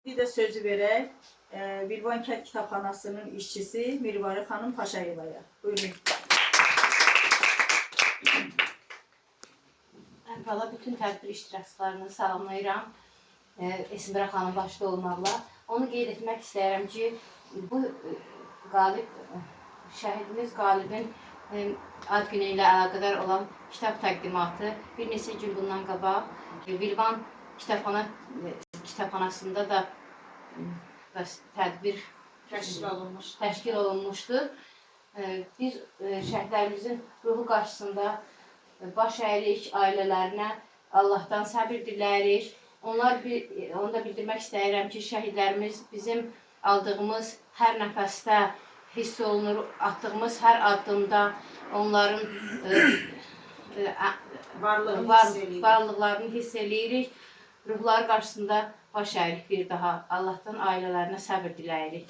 Bir də sözü verək Vilvan Kənd Kitabxanasının işçisi Mirvari xanım Paşayevaya. Buyurun. Əvvəla bütün tədbir iştirakçılarını salamlayıram. Esmira xanım başda olmaqla. Onu qeyd etmək istəyirəm ki, bu Qalib şəhidimiz Qalibin ad günü ilə əlaqədar olan kitab təqdimatı bir neçə gün bundan qabaq Vilvan kitabxanasında da tədbir Təşkil olunmuş. təşkil olunmuşdur. Biz şəhidlərimizin ruhu qarşısında baş əyirik, ailələrinə Allahdan səbir diləyirik. Onu da bildirmək istəyirəm ki, şəhidlərimiz bizim aldığımız hər nəfəsdə hiss olunur, atdığımız hər addımda onların Varlığını var, hiss eləyirik. varlıqlarını hiss eləyirik. Ruhları qarşısında baş əyirik bir daha. Allahdan ailələrinə səbir diləyirik.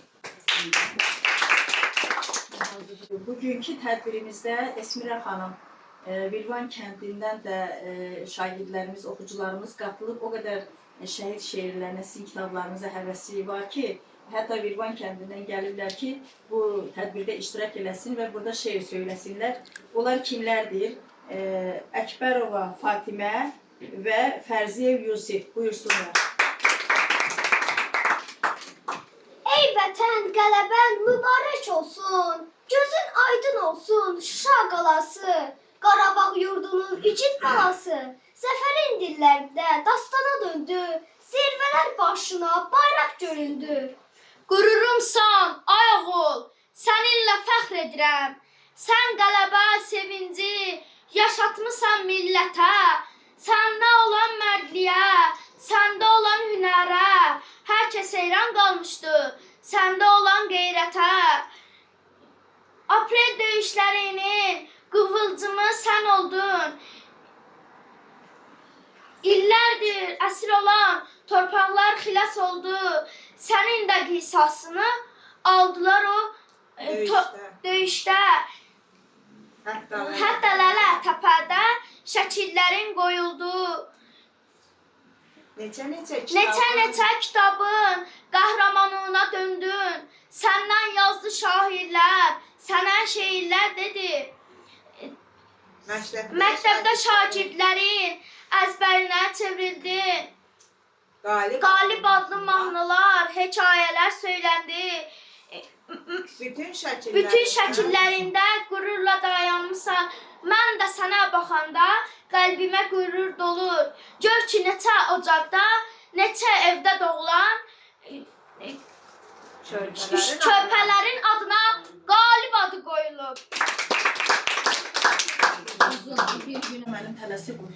Bugünkü tədbirimizdə Esmira xanım Vilvan kəndindən də şagirdlərimiz, oxucularımız qatılıb. O qədər şəhid şeirlərinə, sizin kitablarınıza həvəsi var ki, hətta Vilvan kəndindən gəliblər ki, bu tədbirdə iştirak eləsin və burada şeir söyləsinlər. Onlar kimlərdir? Əkbərova Fatimə və Fərziyev Yusif. Buyursunlar. Ey vətən, qələbən mübarək olsun. Gözün aydın olsun Şuşa qalası. Qarabağ yurdunun igid balası. Zəfərin dillərdə dastana döndü. Zirvələr başına bayraq göründü. Qürurumsan, ay oğul, səninlə fəxr edirəm. Sən qələbə sevinci yaşatmısan millətə. Səndə olan mərdliyə, səndə olan hünərə, hər kəs heyran qalmışdı. Səndə olan qeyrətə. Aprel döyüşlərinin qıvılcımı sən oldun. İllərdir əsir olan torpaqlar xilas oldu. Sənin də qisasını aldılar o Döyüşdə. döyüşdə. Hətta Hətta Lələ təpədə şəkillərin qoyuldu. Neçə-neçə kitabın, Neçə-neçə kitabın qəhrəmanlığına döndün. Səndən yazdı şairlər, sənə şeirlər dedi. Məktəbdə, Məktəbdə şagirdlərin əzbərinə çevrildin. Qalib, Qalib adlı mahnılar, hekayələr söyləndi. Bütün şəkillərində, Bütün şəkillərində qürurla dayanmısan. Mən də sənə baxanda qəlbimə qürur dolur. Gör ki, neçə ocaqda, neçə evdə doğulan körpələrin, körpələrin adına Qalib adı qoyulub. Uzun bir gün Mənim tələsi bu.